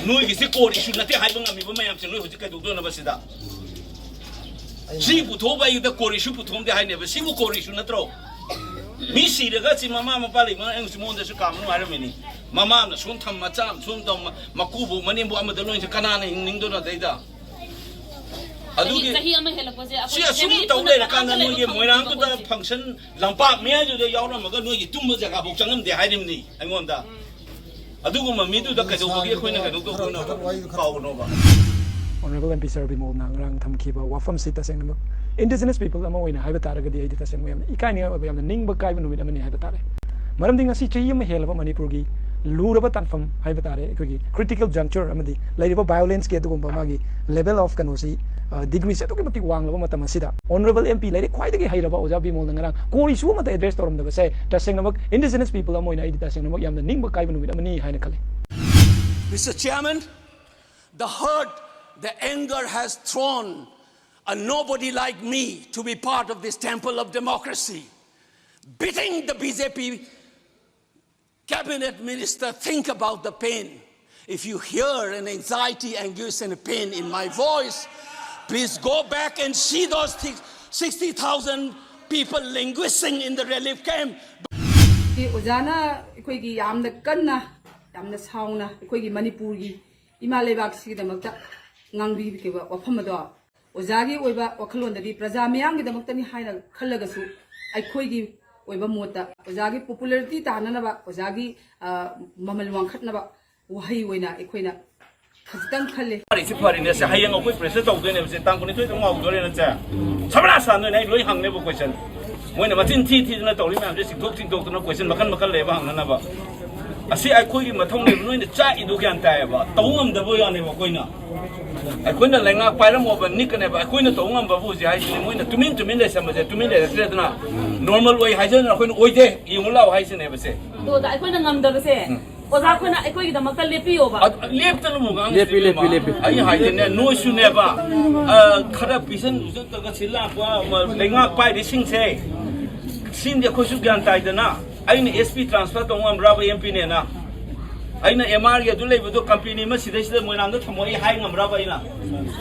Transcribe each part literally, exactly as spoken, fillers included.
ꯅꯣꯏꯒꯤꯁꯤ core issue ꯅꯠꯇꯦ ꯍꯥꯏꯕ ꯉꯝꯃꯤꯕ ꯃꯌꯥꯝꯁꯦ ꯅꯣꯏ ꯍꯧꯖꯤꯛ ꯀꯩꯗꯧꯗꯣꯏꯅꯣꯕ ꯁꯤꯗ? ꯁꯤ ꯄꯨꯊꯣꯛꯑꯕ ꯑꯩꯒꯤꯗ core issue ꯄꯨꯊꯣꯛꯑꯝꯗꯦ ꯍꯥꯏꯅꯦꯕ꯫ ꯁꯤꯕꯨ core issue ꯅꯠꯇ꯭ꯔꯣ? ꯃꯤ ꯁꯤꯔꯒ ꯁꯤ ꯃꯃꯥ ꯃꯄꯥ ꯂꯩꯕꯅ ꯑꯩꯅꯁꯨ ꯃꯉꯣꯟꯗꯁꯨ ꯀꯥꯝꯅꯨ ꯍꯥꯏꯔꯝꯃꯤꯅꯤ꯫ ꯃꯃꯥ ꯑꯃꯅ ꯁꯣꯝ ꯊꯝ, ꯃꯆꯥ ꯑꯃ ꯁꯣꯝ ꯊꯝ, ꯃꯀꯨꯕꯣꯛ ꯃꯅꯦꯝꯕꯣꯛ ꯑꯃꯗ ꯂꯣꯏꯅ ꯀꯅꯥꯅ ꯍꯤꯡꯅꯤꯡꯗꯣꯏꯅꯣ ꯑꯗꯩꯗ? ꯑꯗꯨꯒꯤ ꯆꯍꯤ ꯑꯃ ꯍꯦꯜꯂꯛꯄꯁꯦ ꯁꯤ ꯑꯩꯈꯣꯏ ꯑꯁꯨꯝ family ꯇꯧ ꯄꯨꯟꯅ ꯂꯩꯔꯀꯥꯟꯗ ꯀꯅꯥꯝꯇ ꯅꯣꯏꯒꯤ ꯂꯩꯐꯝ ꯃꯣꯏꯔꯥꯡꯗꯨꯗ ꯈꯪꯗꯕ ꯑꯩꯈꯣꯏꯁꯦ꯫ Function ꯂꯝꯄꯥꯛ ꯃꯌꯥꯏꯗꯨꯗ ꯌꯥꯎꯔꯝꯃꯒ ꯅꯣꯏꯒꯤ ꯇꯨꯝꯕ ꯖꯒꯥꯐꯥꯎ ꯆꯪꯉꯝꯗꯦ ꯍꯥꯏꯔꯤꯕꯅꯤ ꯑꯩꯉꯣꯟꯗ꯫ ꯑꯗꯨꯒꯨꯝꯕ ꯃꯤꯗꯨꯗ ꯀꯩꯗꯧꯕꯒꯤ ꯑꯩꯈꯣꯏꯅ ꯀꯩꯅꯣ ꯇꯧꯗꯣꯏꯅꯣꯕ? ꯀꯥꯎꯒꯅꯣꯕ꯫ Honorable M P Sir ꯕꯤꯃꯣꯜꯅ ꯉꯔꯥꯡ ꯊꯝꯈꯤꯕ ꯋꯥꯐꯝꯁꯤ ꯇꯁꯦꯡꯅꯃꯛ indigenous people ꯑꯃ ꯑꯣꯏꯅ ꯍꯥꯏꯕ ꯇꯥꯔꯒꯗꯤ ꯑꯩꯗꯤ ꯇꯁꯦꯡꯕ ꯌꯥꯝꯅ ꯏꯀꯥꯏꯅꯤꯡꯉꯥꯏ ꯑꯣꯏꯕ, ꯌꯥꯝꯅ ꯅꯤꯡꯕ ꯀꯥꯏꯕ ꯅꯨꯃꯤꯠ ꯑꯃꯅꯤ ꯍꯥꯏꯕ ꯇꯥꯔꯦ꯫ ꯃꯔꯝꯗꯤ ꯉꯁꯤ ꯆꯍꯤ ꯑꯃ ꯍꯦꯜꯂꯕ ꯃꯅꯤꯄꯨꯔꯒꯤ ꯂꯨꯔꯕ ꯇꯥꯟꯐꯝ ꯍꯥꯏꯕ ꯇꯥꯔꯦ, ꯑꯩꯈꯣꯏꯒꯤ critical juncture ꯑꯃꯗꯤ ꯂꯩꯔꯤꯕ violenceꯀꯤ ꯑꯗꯨꯒꯨꯝꯕ ꯃꯥꯒꯤ level of ꯀꯩꯅꯣꯁꯤ, ꯑ, degreeꯁꯤ ꯑꯗꯨꯛꯀꯤ ꯃꯇꯤꯛ ꯋꯥꯡꯂꯕ ꯃꯇꯝ ꯑꯁꯤꯗ Honorable M P ꯂꯥꯏꯔꯤꯛ ꯈ꯭ꯋꯥꯏꯗꯒꯤ ꯍꯩꯔꯕ ꯑꯣꯖꯥ ꯕꯤꯃꯣꯜꯅ ꯉꯔꯥꯡ core issue ꯑꯃꯠꯇ address ꯇꯧꯔꯝꯗꯕꯁꯦ ꯇꯁꯦꯡꯅꯃꯛ indigenous people ꯑꯃ ꯑꯣꯏꯅ ꯑꯩꯗꯤ ꯇꯁꯦꯡꯅꯃꯛ ꯌꯥꯝꯅ ꯅꯤꯡꯕ ꯀꯥꯏꯕ ꯅꯨꯃꯤꯠ ꯑꯃꯅꯤ ꯍꯥꯏꯅ ꯈꯜꯂꯤ꯫ Mister Chairman, the hurt, the anger has thrown a nobody like me to be part of this temple of democracy. Beating the B J P cabinet minister, think about the pain. If you hear an anxiety, anguish, and pain in my voice, please go back and see those thi- sixty thousand people languishing in the relief camp. ꯑꯣꯖꯥꯅ ꯑꯩꯈꯣꯏꯒꯤ ꯌꯥꯝꯅ ꯀꯟꯅ, ꯌꯥꯝꯅ ꯁꯥꯎꯅ ꯑꯩꯈꯣꯏꯒꯤ ꯃꯅꯤꯄꯨꯔꯒꯤ ꯏꯃꯥ ꯂꯩꯕꯥꯛꯁꯤꯒꯤꯗꯃꯛꯇ ꯉꯥꯡꯕꯤꯈꯤꯕ ꯋꯥꯐꯝ ꯑꯗꯣ ꯑꯣꯖꯥꯒꯤ ꯑꯣꯏꯕ ꯋꯥꯈꯜꯂꯣꯟꯗꯗꯤ ꯄ꯭ꯔꯖꯥ ꯃꯤꯌꯥꯝꯒꯤꯗꯃꯛꯇꯅꯤ ꯍꯥꯏꯅ ꯈꯜꯂꯒꯁꯨ ꯑꯩꯈꯣꯏꯒꯤ ꯑꯣꯏꯕ ꯃꯣꯠꯇ ꯑꯣꯖꯥꯒꯤ popularity ꯇꯥꯅꯅꯕ, ꯑꯣꯖꯥꯒꯤ, ꯑ, ꯃꯃꯜ ꯋꯥꯡꯈꯠꯅꯕ ꯋꯥꯍꯩ ꯑꯣꯏꯅ ꯑꯩꯈꯣꯏꯅ ꯈꯖꯤꯛꯇꯪ ꯈꯜꯂꯦ꯫ ꯐꯔꯤꯁꯤ ꯐꯔꯤꯅꯦ ꯁꯦ, ꯍꯌꯦꯡ ꯑꯩꯈꯣꯏ pressꯗ ꯇꯧꯗꯣꯏꯅꯦꯕ ꯁꯦ, ꯇꯥꯡ ꯀꯨꯟꯅꯤꯊꯣꯏꯗ ꯑꯃꯨꯛ ꯍꯧꯗꯣꯔꯦꯅ ꯁꯦ꯫ ꯁꯕꯅꯥꯁ ꯁꯥꯟꯗꯣꯏꯅꯦ, ꯑꯩ ꯂꯣꯏ ꯍꯪꯅꯦꯕ question꯫ ꯃꯣꯏꯅ ꯃꯆꯤꯟ ꯊꯤ ꯊꯤꯗꯅ ꯇꯧꯔꯤ ꯃꯌꯥꯝꯁꯦ ꯆꯤꯡꯊꯣꯛ ꯆꯤꯡꯊꯣꯛꯇꯅ question ꯃꯈꯜ ꯃꯈꯜ ꯂꯩꯕ ꯍꯪꯅꯅꯕ꯫ ꯑꯁꯤ ꯑꯩꯈꯣꯏꯒꯤ ꯃꯊꯧꯅꯦꯕ, ꯅꯣꯏꯅ ꯆꯥꯛꯏꯗꯨ ꯒ꯭ꯌꯥꯟ ꯇꯥꯏꯌꯦꯕ, ꯇꯧ ꯉꯝꯗꯕ ꯌꯥꯅꯦꯕ ꯑꯩꯈꯣꯏꯅ꯫ ꯑꯩꯈꯣꯏꯅ ꯂꯩꯉꯥꯛ ꯄꯥꯏꯔꯝꯃꯣꯕ ꯅꯤꯛꯀꯅꯦꯕ, ꯑꯩꯈꯣꯏꯅ ꯇꯧ ꯉꯝꯕꯕꯨ ꯍꯧꯖꯤꯛ ꯍꯥꯏꯁꯤꯅꯤ, ꯃꯣꯏꯅ ꯇꯨꯃꯤꯟ ꯇꯨꯃꯤꯟ ꯂꯩꯁꯟꯕꯁꯦ, ꯇꯨꯃꯤꯟ ꯂꯩꯔꯛꯇ꯭ꯔꯦꯗꯅ꯫ Normal ꯑꯣꯏ ꯍꯥꯏꯖꯗꯅ ꯑꯩꯈꯣꯏꯅ ꯑꯣꯏꯗꯦ, ꯌꯦꯡꯉꯨ ꯂꯥꯛꯑꯣ ꯍꯥꯏꯁꯤꯅꯦꯕ ꯁꯦ꯫ ꯑꯗꯣ ꯑꯣꯖꯥ, ꯑꯩꯈꯣꯏꯅ ꯉꯝꯗꯕꯁꯦ, ꯎꯝ꯫ ꯑꯣꯖꯥ ꯑꯩꯈꯣꯏꯅ ꯑꯩꯈꯣꯏꯒꯤꯗꯃꯛꯇ ꯂꯦꯞꯄꯤꯌꯣꯕ꯫ ꯑꯗꯨ ꯂꯦꯞꯇꯅꯕꯨ ꯉꯥꯡꯉꯤꯁꯤ ꯂꯦꯞꯄꯤ, ꯂꯦꯞꯄꯤ, ꯏꯕꯦꯝꯃ꯫ ꯂꯦꯞꯄꯤ꯫ ꯑꯩ ꯍꯥꯏꯗꯤꯅꯦ, ꯅꯣꯏꯁꯨꯅꯦꯕ, ꯑ, ꯈꯔ ꯄꯤꯁꯟ ꯎꯁꯟꯗꯒ ꯁꯤ ꯂꯥꯛꯄ, ꯑꯃ, ꯂꯩꯉꯥꯛ ꯄꯥꯏꯔꯤꯁꯤꯡꯁꯦ, ꯁꯤꯡꯗꯤ ꯑꯩꯈꯣꯏꯁꯨ ꯒ꯭ꯌꯥꯟ ꯇꯥꯏꯗꯅ꯫ ꯑꯩꯅ S P transfer ꯇꯧ ꯉꯝꯕ꯭ꯔꯕ M Pꯅꯦꯅ? ꯑꯩꯅ ꯑꯦꯝ ꯑꯥꯔꯒꯤ ꯑꯗꯨ ꯂꯩꯕꯗꯣ ꯀꯝꯄꯦꯅꯤ ꯑꯃ ꯁꯤꯗꯩꯁꯤꯗ ꯃꯣꯏꯔꯥꯡꯗ ꯊꯝꯃꯣ ꯑꯩ ꯍꯥꯏ ꯉꯝꯕ꯭ꯔꯕ? ꯑꯩꯅ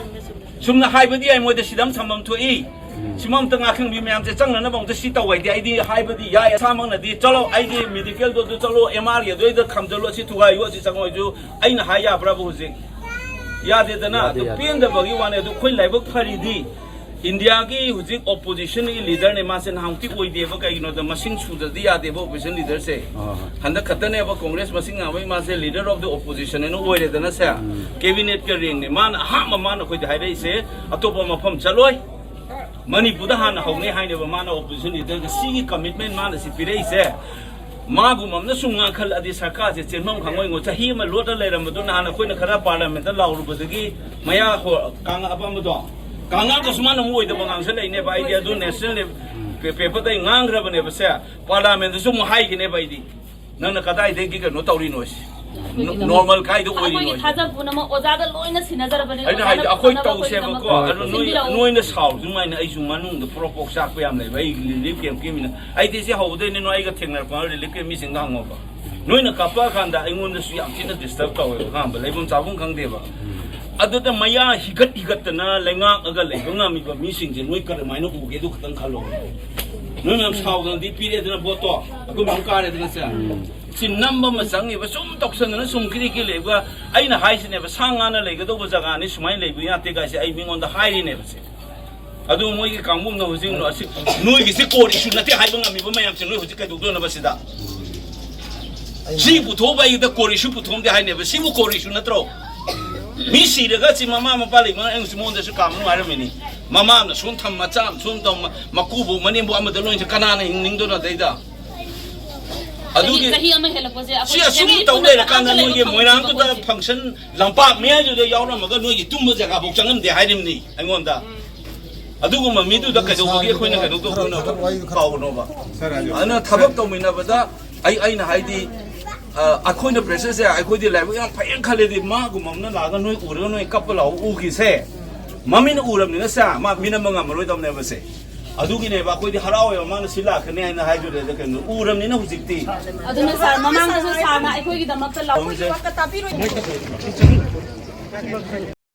ꯁꯨꯝꯅ ꯍꯥꯏꯕꯗꯤ ꯌꯥꯏ, ꯃꯣꯏꯗ ꯁꯤꯗ ꯑꯃ ꯊꯝꯐꯝ ꯊꯣꯛꯏ, ꯁꯤꯃ ꯑꯝꯇ ꯉꯥꯛꯈꯪꯕꯤ ꯃꯌꯥꯝꯁꯦ ꯆꯪꯅꯅꯕ ꯑꯝꯇ ꯁꯤ ꯇꯧ ꯍꯥꯏꯗꯤ ꯑꯩꯗꯤ ꯍꯥꯏꯕꯗꯤ ꯌꯥꯏ꯫ ꯑꯁꯥꯃꯛꯅꯗꯤ ꯆꯠꯂꯣ, ꯑꯩꯒꯤ ꯃꯦꯗꯤꯀꯦꯜꯗꯣ ꯑꯗꯨ ꯆꯠꯂꯣ, ꯑꯦꯝ ꯑꯥꯔꯒꯤ ꯑꯗꯨ ꯑꯩꯗ ꯈꯝꯖꯜꯂꯣ, ꯑꯁꯤ ꯊꯨꯒꯥꯏꯌꯨ, ꯑꯁꯤ ꯆꯪꯉꯣꯏꯁꯨ ꯑꯩꯅ ꯍꯥꯏ ꯌꯥꯕ꯭ꯔꯕ ꯍꯧꯖꯤꯛ? ꯌꯥꯗꯦꯗꯅ꯫ ꯌꯥꯗꯦ, ꯑꯗꯨ ꯌꯥꯗꯦ꯫ ꯄꯦꯟꯗꯕꯒꯤ ꯋꯥꯅꯤ꯫ ꯑꯗꯨ ꯑꯩꯈꯣꯏ ꯂꯥꯏꯕꯛ ꯐꯔꯤꯗꯤ ꯏꯟꯗꯤꯌꯥꯒꯤ ꯍꯧꯖꯤꯛ ꯑꯣꯄꯣꯖꯤꯁꯟꯒꯤ ꯂꯤꯗꯔꯅꯦ ꯃꯥꯁꯦ, ꯅꯍꯥꯟꯃꯨꯛꯇꯤ ꯑꯣꯏꯗꯦꯕ꯫ ꯀꯩꯒꯤꯅꯣꯗ ꯃꯁꯤꯡ ꯁꯨꯗ꯭ꯔꯗꯤ ꯌꯥꯗꯦꯕ ꯑꯣꯄꯣꯖꯤꯁꯟ ꯂꯤꯗꯔꯁꯦ꯫ ꯑꯥ꯫ ꯍꯟꯗꯛ ꯈꯛꯇꯅꯦꯕ ꯀꯣꯡꯒ꯭ꯔꯦꯁ ꯃꯁꯤꯡ ꯌꯥꯝꯕꯩ ꯃꯥꯁꯦ leader of the opposition ꯍꯥꯏꯅ ꯑꯣꯏꯔꯦꯗꯅ ꯁꯦ꯫ ꯎꯝ꯫ ꯀꯦꯕꯤꯅꯦꯠꯀ ꯔꯦꯡꯅꯦ ꯃꯥꯅ ꯑꯍꯥꯟꯕ ꯃꯥꯅ ꯑꯩꯈꯣꯏꯗ ꯍꯥꯏꯔꯛꯏꯁꯦ, ꯑꯇꯣꯞꯄ ꯃꯐꯝ ꯆꯠꯂꯣꯏ, ꯃꯅꯤꯄꯨꯔꯗ ꯍꯥꯟꯅ ꯍꯧꯅꯤ ꯍꯥꯏꯅꯦꯕ ꯃꯥꯅ ꯑꯣꯄꯣꯖꯤꯁꯟ ꯂꯤꯗꯔꯒ ꯁꯤꯒꯤ ꯀꯃꯤꯠꯃꯦꯟ ꯃꯥꯅ ꯁꯤ ꯄꯤꯔꯛꯏꯁꯦ꯫ ꯃꯥꯒꯨꯝꯕ ꯑꯃꯅ ꯁꯨꯝ ꯉꯥꯡꯈꯠꯂꯛꯑꯗꯤ ꯁꯔꯀꯥꯔꯁꯦ ꯆꯦꯟꯐꯝ ꯈꯪꯉꯣꯏꯉꯣ꯫ ꯆꯍꯤ ꯑꯃ ꯂꯣꯠꯂ ꯂꯩꯔꯝꯕꯗꯨ ꯅꯍꯥꯟ ꯑꯩꯈꯣꯏꯅ ꯈꯔ ꯄꯥꯔꯂꯤꯌꯥꯃꯦꯟꯠꯇ ꯂꯥꯎꯔꯨꯕꯗꯒꯤ ꯃꯌꯥ ꯍꯣ-, ꯀꯥꯡꯉꯛꯑꯕ ꯑꯃꯗꯣ, ꯀꯥꯡꯉꯛꯑꯒꯁꯨ ꯃꯥꯅ ꯑꯃꯨꯛ ꯑꯣꯏꯗꯕ ꯉꯥꯡꯁꯜꯂꯛꯏꯅꯦꯕ꯫ ꯑꯩꯗꯤ ꯑꯗꯨ ꯅꯦꯁꯅꯦꯜ ꯄꯦ-, ꯄꯦꯄꯔꯗ ꯑꯩ ꯉꯥꯡꯈ꯭ꯔꯕꯅꯦꯕ ꯁꯦ, ꯄꯥꯔꯂꯤꯌꯥꯃꯦꯟꯠꯇꯁꯨ ꯑꯃꯨꯛ ꯍꯥꯏꯈꯤꯅꯦꯕ ꯑꯩꯗꯤ꯫ ꯅꯪꯅ ꯀꯗꯥꯏꯗꯒꯤ ꯀꯩꯅꯣ ꯇꯧꯔꯤꯅꯣ ꯁꯤ? ꯅꯣꯔꯃꯦꯜ ꯀꯥꯏꯗ ꯑꯣꯏꯔꯤꯅꯣ ꯑꯩꯈꯣꯏꯒꯤ ꯍꯥꯏꯁꯦ? ꯊꯥꯖꯕ ꯄꯨꯝꯅꯃꯛ ꯑꯣꯖꯥꯗ ꯂꯣꯏꯅ ꯁꯤꯟꯅꯖꯔꯕꯅꯦ꯫ ꯑꯩꯅ ꯑꯣꯖꯥꯅ ꯍꯥꯏꯗꯤ ꯑꯩꯈꯣꯏ ꯐꯅꯕ ꯑꯩꯈꯣꯏꯒꯤꯗꯃꯛ ꯇꯧꯁꯦꯕꯀꯣ꯫ ꯍꯣꯏ, ꯑꯗꯣ ꯅꯣꯏ, ꯁꯤꯟꯕꯤꯔꯛꯎ꯫ ꯅꯣꯏꯅ ꯁꯥꯎꯔꯤ ꯑꯗꯨꯃꯥꯏꯅ ꯑꯩꯁꯨ ꯃꯅꯨꯡꯗ ꯄ꯭ꯔꯣꯛ ꯄ꯭ꯔꯣꯛ ꯆꯥꯛꯄ ꯌꯥꯝ ꯂꯩꯕ꯫ ꯑꯩ ꯔꯤꯂꯤꯐ ꯀꯦꯝꯞꯀꯤ ꯃꯤꯅ, ꯑꯩꯗꯤ ꯁꯤ ꯍꯧꯕꯗꯩꯅꯦ, ꯅꯣꯏ ꯑꯩꯒ ꯊꯦꯡꯅꯔꯛꯄ ꯔꯤꯂꯤꯐ ꯀꯦꯝꯞ ꯃꯤꯁꯤꯡꯗ ꯍꯪꯉꯣꯕ꯫ ꯅꯣꯏꯅ ꯀꯥꯞꯄꯛꯑꯀꯥꯟꯗ ꯑꯩꯉꯣꯟꯗꯁꯨ ꯌꯥꯝ ꯊꯤꯅ ꯗꯤꯁꯇꯔꯕ ꯇꯧꯋꯦꯕ꯫ ꯑꯍꯥꯟꯕ ꯂꯩꯐꯝ ꯆꯥꯐꯝ ꯈꯪꯗꯦꯕ꯫ ꯑꯗꯨꯗ ꯃꯌꯥ ꯍꯤꯒꯠ ꯍꯤꯒꯠꯇꯅ ꯂꯩꯉꯥꯛꯑꯒ ꯂꯩꯕ ꯉꯝꯃꯤꯕ ꯃꯤꯁꯤꯡꯁꯦ ꯅꯣꯏ ꯀꯔꯝꯍꯥꯏꯅ ꯎꯒꯦ? ꯑꯗꯨ ꯈꯛꯇꯪ ꯈꯜꯂꯣ꯫ ꯅꯣꯏ ꯃꯌꯥꯝ ꯁꯥꯎꯗꯅꯗꯤ ꯄꯤꯔꯦꯗꯅ ꯚꯣꯠꯇꯣ, ꯑꯩꯈꯣꯏ ꯃꯌꯥꯝ ꯀꯥꯔꯦꯗꯅ ꯁꯦ꯫ ꯁꯤ ꯅꯝꯕ ꯑꯃ ꯆꯪꯉꯤꯕ, ꯁꯨꯝ ꯇꯧꯁꯟꯗꯅ ꯁꯨꯝ ꯀꯤꯔꯤ ꯀꯤꯔꯤ ꯂꯩꯕ꯫ ꯑꯩꯅ ꯍꯥꯏꯁꯤꯅꯦꯕ, ꯁꯥ ꯉꯥꯅ ꯂꯩꯒꯗꯧꯕ ꯖꯒꯥꯅꯤ, ꯁꯨꯃꯥꯏꯅ ꯂꯩꯕ ꯌꯥꯗꯦ ꯀꯥꯏꯁꯦ ꯑꯩ ꯃꯤꯉꯣꯟꯗ ꯍꯥꯏꯔꯤꯅꯦꯕ ꯁꯦ꯫ ꯑꯗꯨ ꯃꯣꯏꯒꯤ ꯀꯥꯡꯕꯨꯅ ꯍꯧꯖꯤꯛ ꯑꯁꯤ ꯅꯣꯏꯒꯤꯁꯤ core issue ꯅꯠꯇꯦ ꯍꯥꯏꯕ ꯉꯝꯃꯤꯕ ꯃꯌꯥꯝꯁꯦ ꯅꯣꯏ ꯍꯧꯖꯤꯛ ꯀꯩꯗꯧꯗꯣꯏꯅꯣꯕ ꯁꯤꯗ? ꯁꯤ ꯄꯨꯊꯣꯛꯑꯕ ꯑꯩꯒꯤꯗ core issue ꯄꯨꯊꯣꯛꯑꯝꯗꯦ ꯍꯥꯏꯅꯦꯕ꯫ ꯁꯤꯕꯨ core issue ꯅꯠꯇ꯭ꯔꯣ? ꯃꯤ ꯁꯤꯔꯒ ꯁꯤ ꯃꯃꯥ ꯃꯄꯥ ꯂꯩꯕꯅ ꯑꯩꯉꯣꯟꯗꯁꯨ ꯀꯥ ꯃꯅꯨꯡ ꯍꯥꯏꯔꯝꯃꯤꯅꯤ꯫ ꯃꯃꯥ ꯑꯃꯅ ꯁꯣꯝ ꯊꯝ, ꯃꯆꯥ ꯑꯃ ꯁꯣꯝ ꯇꯧ, ꯃ-, ꯃꯀꯨꯕꯣꯛ, ꯃꯅꯦꯝꯕꯣꯛ ꯑꯃꯗ ꯂꯣꯏꯅ ꯀꯅꯥꯅ ꯍꯤꯡꯅꯤꯡꯗꯣꯏꯅꯣ ꯑꯗꯩꯗ? ꯆꯍꯤ, ꯑꯗꯨꯒꯤ ꯆꯍꯤ ꯑꯃ ꯍꯦꯜꯂꯛꯄꯁꯦ ꯑꯩꯈꯣꯏ ꯁꯤ ꯑꯁꯨꯝ family ꯇꯧ ꯄꯨꯟꯅ ꯂꯩꯔꯀꯥꯟꯗ ꯀꯅꯥꯝꯇ ꯅꯣꯏꯒꯤ ꯂꯩꯕ ꯃꯣꯏꯔꯥꯡꯗꯨꯗ ꯐꯪꯐꯝ ꯊꯣꯛꯄ function ꯂꯝꯄꯥꯛ ꯃꯌꯥꯏꯗꯨꯗ ꯌꯥꯎꯔꯝꯃꯒ ꯅꯣꯏꯒꯤ ꯇꯨꯝꯕ ꯖꯒꯥ ꯐꯥꯎ ꯆꯪꯉꯝꯗꯦ ꯍꯥꯏꯔꯤꯕꯅꯤ ꯑꯩꯉꯣꯟꯗ꯫ ꯑꯗꯨꯒꯨꯝꯕ ꯃꯤꯗꯨꯗ ꯀꯩꯗꯧꯕꯒꯤ ꯑꯩꯈꯣꯏꯅ ꯀꯩꯅꯣ ꯇꯧꯗꯣꯏꯅꯣ? ꯀꯥꯎꯒꯅꯣꯕ꯫ ꯑꯗꯨꯅ ꯊꯕꯛ ꯇꯧꯃꯤꯟꯅꯕꯗ ꯑꯩ, ꯑꯩꯅ ꯍꯥꯏꯗꯤ, ꯑ, ꯑꯩꯈꯣꯏꯅ pressure ꯁꯦ, ꯑꯩꯈꯣꯏꯗꯤ ꯂꯥꯏꯕꯛ ꯌꯥꯝ ꯐꯩꯌꯦꯅ ꯈꯜꯂꯦꯗꯤ, ꯃꯥꯒꯨꯝꯕ ꯑꯃꯅ ꯂꯥꯛꯑꯒ ꯅꯣꯏ ꯎꯔꯒ ꯅꯣꯏ ꯀꯞꯄ ꯂꯥꯎꯕ ꯎꯈꯤꯁꯦ, ꯃꯃꯤꯠꯅ ꯎꯔꯕꯅꯤꯅ ꯁꯦ, ꯃꯥ ꯃꯤꯅꯝꯕ ꯉꯝꯃꯔꯣꯏꯗꯕꯅꯦꯕ ꯁꯦ꯫ ꯑꯗꯨꯒꯤꯅꯦꯕ ꯑꯩꯈꯣꯏꯗꯤ ꯍꯔꯥꯎꯋꯦꯕ, ꯃꯥꯅ ꯁꯤ ꯂꯥꯛꯀꯅꯤ ꯍꯥꯏꯅ ꯍꯥꯏꯗꯨꯗ ꯀꯩꯅꯣ ꯎꯔꯕꯅꯤꯅ ꯍꯧꯖꯤꯛꯇꯤ꯫ ꯑꯗꯨꯅ ꯁꯥꯔ, ꯃꯃꯥꯡꯗꯁꯨ ꯁꯥꯔꯅ ꯑꯩꯈꯣꯏꯒꯤꯗꯃꯛꯇ ꯂꯥꯛꯑꯣ꯫